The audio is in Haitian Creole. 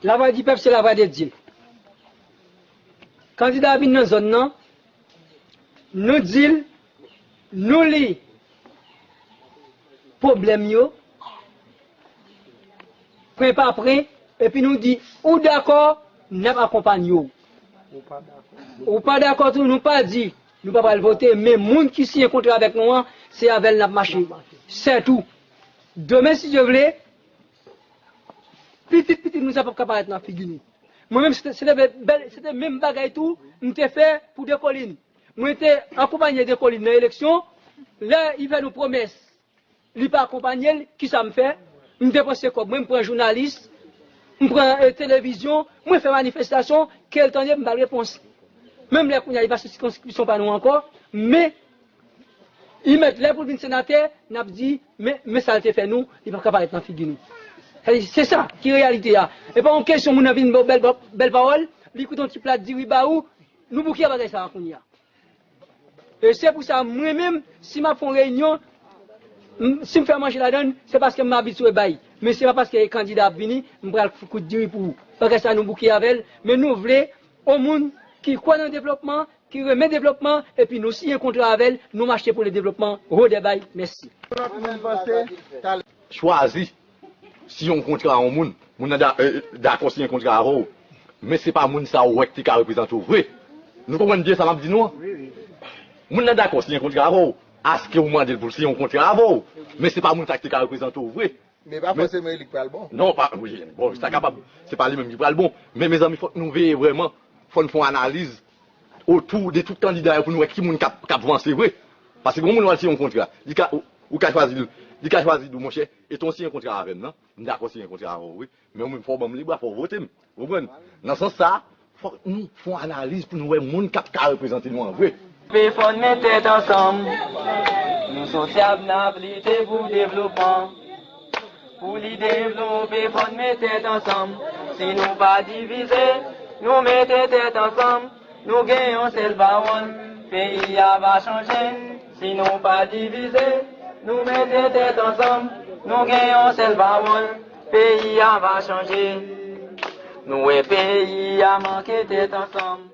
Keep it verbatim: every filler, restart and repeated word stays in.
Lavwa di pèp se lavwa de Dye. Kandida a vin nan zòn nan, nou di l, nou li pwoblèm yo, pwen pa pwen, epi nou di, ou dakò, n ap akonpanye w. Ou pa dakò tou, nou pa di, nou pa pral vote, men moun ki siyen kontra avèk nou an, se avè l n ap mache. Sètou, demen, si Dye vle, pitit pitit nou sa p ap ka parèt nan figi nou. Mwen menm, se te, se te bèl, se te menm bagay tou, m te fè pou Dekolin. Mwen te akonpanye Dekolin nan eleksyon, lè li fè nou pwomès, li pa akonpanye l, kisa m fè? M depanse kòb mwen, m pran jounalis, m pran, eh, televizyon, mwen fè manifestasyon, ke l tande, m ba l repons. Menm lè kounye a, li pa sou sikonskripsyon pa nou ankò, men li mèt lè pou l vin senatè, n ap di, men, men sa l te fè nou, li p ap ka parèt nan figi nou. Sa di, se sa ki reyalite a. E pa yon kesyon moun nan vin ba w bèl, bèl pawòl, li koute yon ti plat diri ba ou, nou bouke bagay sa a kounye a. E se pou sa, mwen menm, si m ap fè yon reyinyon, m- si m fè manje ladan l, se paske m abitye bay. Men se pa paske kandida ap vini, m pral kout diri pou ou. Bagay sa nou bouke avè l, men nou vle yon moun ki kwè nan devlopman, ki renmen devlopman, epi nou siyen kontra avè l, nou mache pou le devlopman, Rodè Bay, mèsi. Chwazi siyen yon kontra a yon moun, moun nan da- eh, dakò siyen kontra avè w, men se pa moun sa ou wè ki te ka reprezante w vre. Nou konprann byen sa m ap di nou an? Moun nan dakò siyen kontra avè w, aske ou mande l pou l siyen yon kontra avè w, men se pa moun sa ki te ka reprezante w vre. Men pa fòseman e li k pral bon. Non, pa, wi, bon, sa kapab, se pa li menm ki pral bon. Men mezanmi, fòk nou veye vrèman, fò n fè yon analiz otou de tout kandida yo pou nou wè ki moun k ap, k ap vanse vre. Paske gen yon moun w al siyen yon kontra, li ka, ou, ou ka chwazi l, li ka chwazi di w, monchè, e tou w siyen kontra avè m nan, m dakò siyen kontra avè w wi, men ou menm fò w ban m lebra, fò w vote m. Ou konprann? Nan sans sa a, fòk nou fè yon analiz pou nou wè moun k ap ka reprezante nou an vre. Pe fò n met tèt ansanm. Nou sosyab n ap lite pou devlopman. Pou li devlope fò n met tèt ansanm. Si nou pa divize, nou mete tèt ansanm. Nou gen yon sèl pawòl, peyi a va chanje. Si nou pa divize, nou mete tèt ansanm. Nou gen yon sèl pawòl, peyi a va chanje. Nou wè peyi a manke tèt ansanm.